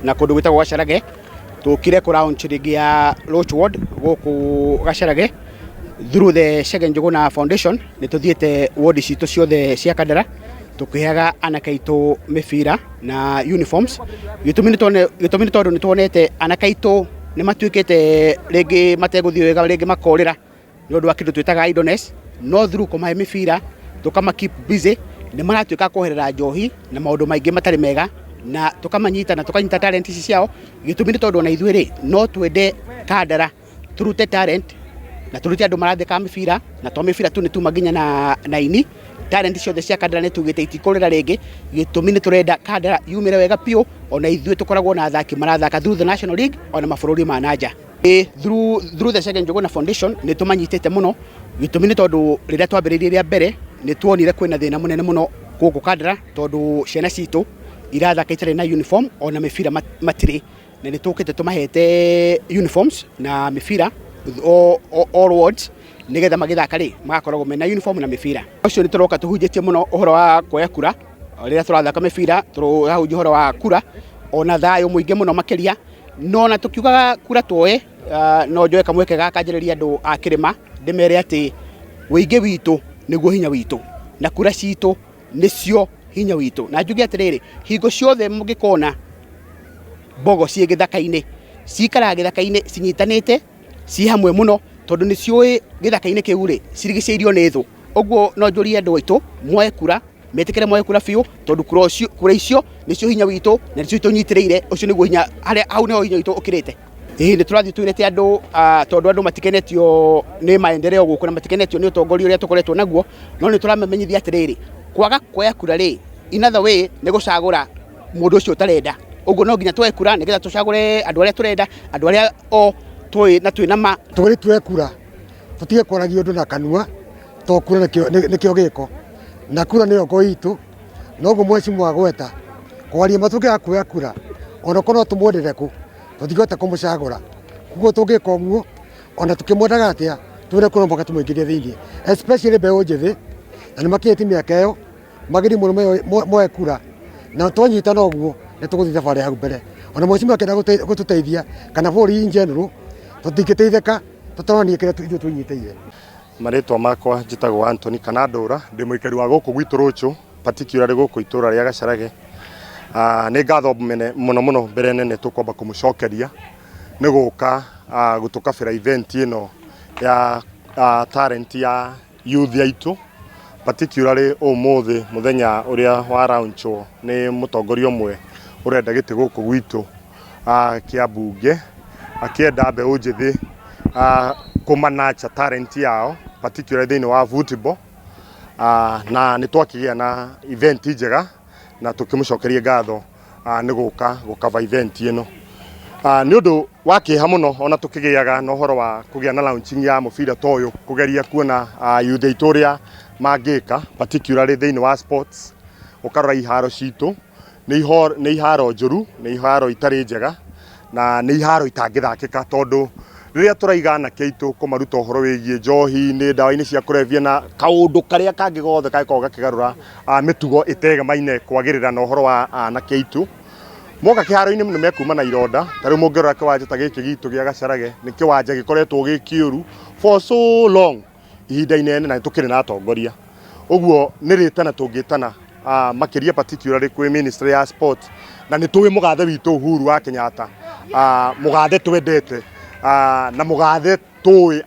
Na kũndũ gwĩtagwo Gacarage tũkire kũ launch rĩngĩ ya Roach Ward gũkũ Gacarage through the Chege Njuguna Foundation. Nĩ tũthiĩte ward citũ ciothe cia Kandara tũkĩheaga anake aitũ mĩbira na uniforms. Gĩtũmi nĩ tondũ nĩ tuonete anake aitũ nĩ matuĩkĩte rĩngĩ mategũthiĩ wega, rĩngĩ makorĩra nĩ ũndũ wa kĩndũ twĩtaga idleness, no through kũmahe mĩbira tũkama keep busy, nĩ maratuĩka kweherera njohi na maũndũ maingĩ matarĩ mega, na tũkamanyita na tũkanyita talent ici ciao. Gĩtũmi nĩ tondũ ona ithuĩ rĩ, no twende Kandara tũrute talent na tũrute andũ maratheka mĩbira, na to mĩbira tu, nĩ tuma nginya na ini talent ciothe cia Kandara. Nĩ tugĩte itikũrĩra rĩngĩ. Gĩtũmi nĩ tũrenda Kandara yumĩre wega biũ, ona ithuĩ tũkoragwo na athaki marathaka through the national league ona mabũrũri ma nanja. Through the Chege Njuguna Foundation nĩ tũmanyitĩte mũno. Gĩtũmi nĩ tondũ rĩrĩa twambĩrĩirie rĩa mbere, nĩ tuonire kwĩna thĩna mũnene mũno gũkũ Kandara, tondũ ciana citũ irathaka itarĩ na uniform ona mĩbira matirĩ, na nĩ tũkĩte tũmahete uniforms na mĩbira all wards, nĩgetha magĩthaka rĩ, magakoragwo mena uniform na mĩbira. Ũcio nĩ tũroka tũhunjĩtie mũno ũhoro wa kuoya kura. Rĩrĩa tũrathaka mĩbira, tũrahunjia ũhoro wa kura ona thayũ mũingĩ mũno makĩria. No na tũkiugaga kura tuoe, no njoe kamweke gaka njarĩrie andũ a kĩrĩma, ndĩmere atĩ ũingĩ witũ nĩguo hinya witũ na kura citũ nĩcio hinya witũ. Na njuge atĩrĩrĩ, hingo ciothe mũngĩkona mbogo ciĩ gĩthaka-inĩ, cikaraga gĩthaka-inĩ cinyitanĩte ci hamwe mũno, tondũ nĩ ciũĩ gĩthaka-inĩ kĩu rĩ, cirigicĩirio nĩ thũ. Ũguo no njũrie andũ aitũ moe kura, metĩkĩre moe kura biũ, tondũ kura icio nĩcio hinya witũ na nĩcio tũnyitĩrĩire. Ũcio nĩguo hinya harĩa hau nĩho hinya witũ ũkĩrĩte. Ĩĩ, nĩ tũrathiĩ twĩrĩte andũ, tondũ andũ matikenetio nĩ maendeleo gũkũ na matikenetio nĩ ũtongoria ũrĩa tũkoretwo naguo, no nĩ tũramamenyithia atĩrĩrĩ, kwaga kuoya kura rĩ, in other way nĩ gũcagũra mũndũ ũcio ũtarenda. Ũguo no nginya tuoe kura nĩgetha tũcagũre andũ arĩa tũrenda, andũ arĩa o tũĩ na twĩ na ma. Tũrĩ tuoe kura, tũtige kwaragia ũndũ na kanua, to kura nĩkĩo gĩko na kura nĩyo ngo itũ. Noguo mheshimiwa gweta kwaria matũngĩaga kuoya kura, ona korwo no tũmwendere kũ, tũtingĩhota kũmũcagũra. Koguo tũngĩka ũguo, ona tũkĩmwendaga atĩa, twĩre kura mũhaka tũmũingĩrie thĩiniĩ, especially mbeũ njĩthĩ, na nĩ makinyĩtie mĩaka ĩyo magĩrĩire mũno moe kura. Na twanyitana ũguo, nĩ tũgũthiĩ thabarĩ hau mbere. Ona mheshimiwa akĩenda gũtũteithia kana bũrũri in general, tũtingĩteithĩka tũtaronania kĩrĩa ithuĩ twĩnyitĩire. Marĩtwa makwa njĩtagwo Anthony kana Ndũra, ndĩ mũikari wa gũkũ gwitũ Rũchũ, particularly gũkũ itũra rĩa Gacarage. Nĩ ngatho mũno mũno mbere nene tũkwamba kũmũcokeria nĩ gũka gũtũkabĩra event ĩno ya talent ya youth aitũ, particularly ũmũthĩ mũthenya ũrĩa wa launchwo nĩ mũtongoria ũmwe ũrenda gĩtĩ gũkũ gwitũ kĩa mbunge, akĩenda mbeũ njĩthĩ kũmanacha talent yao, particularly thĩinĩ wa football. Na nĩ twakĩgĩa na event njega na tũkĩmũcokeria ngatho nĩ gũka gũkava event ĩno. Nĩ ũndũ wa kĩeha mũno ona tũkĩgĩaga na ũhoro wa kũgĩa na launching ya mũbira ta ũyũ, kũgeria kuona youth aitũ ũrĩa mangĩka, particularly thĩinĩ wa sports. Ũkarora iharo citũ nĩ iharo njũru, nĩ iharo itarĩ njega na nĩ iharo itangĩthakĩka, tondũ rĩrĩa tũraiga anake aitũ kũmaruta ũhoro wĩgiĩ njohi-inĩ, ndawa-inĩ cia kũrebia na kaũndũ karĩa kangĩ gothe kangĩkorwo gakĩgarũra mĩtugo ĩtegemaine kwagĩrĩra na ũhoro wa anake aitũ, moka kĩharo-inĩ nĩ mekuma na ironda. Ta rĩu mũngĩrora kĩwanja ta gĩkĩ gitũ gĩa Gacarage, nĩ kĩwanja gĩkoretwo gĩ kĩũru for so long, ihinda inene, na nĩ tũkĩrĩ na atongoria. Ũguo nĩ rĩtana tũngĩtana makĩria, particularly kwĩ ministry ya sport, na nĩ tũĩ mũgathe witũ Uhuru wa Kenyatta, mũgathe twendete na mũgathe tũĩ.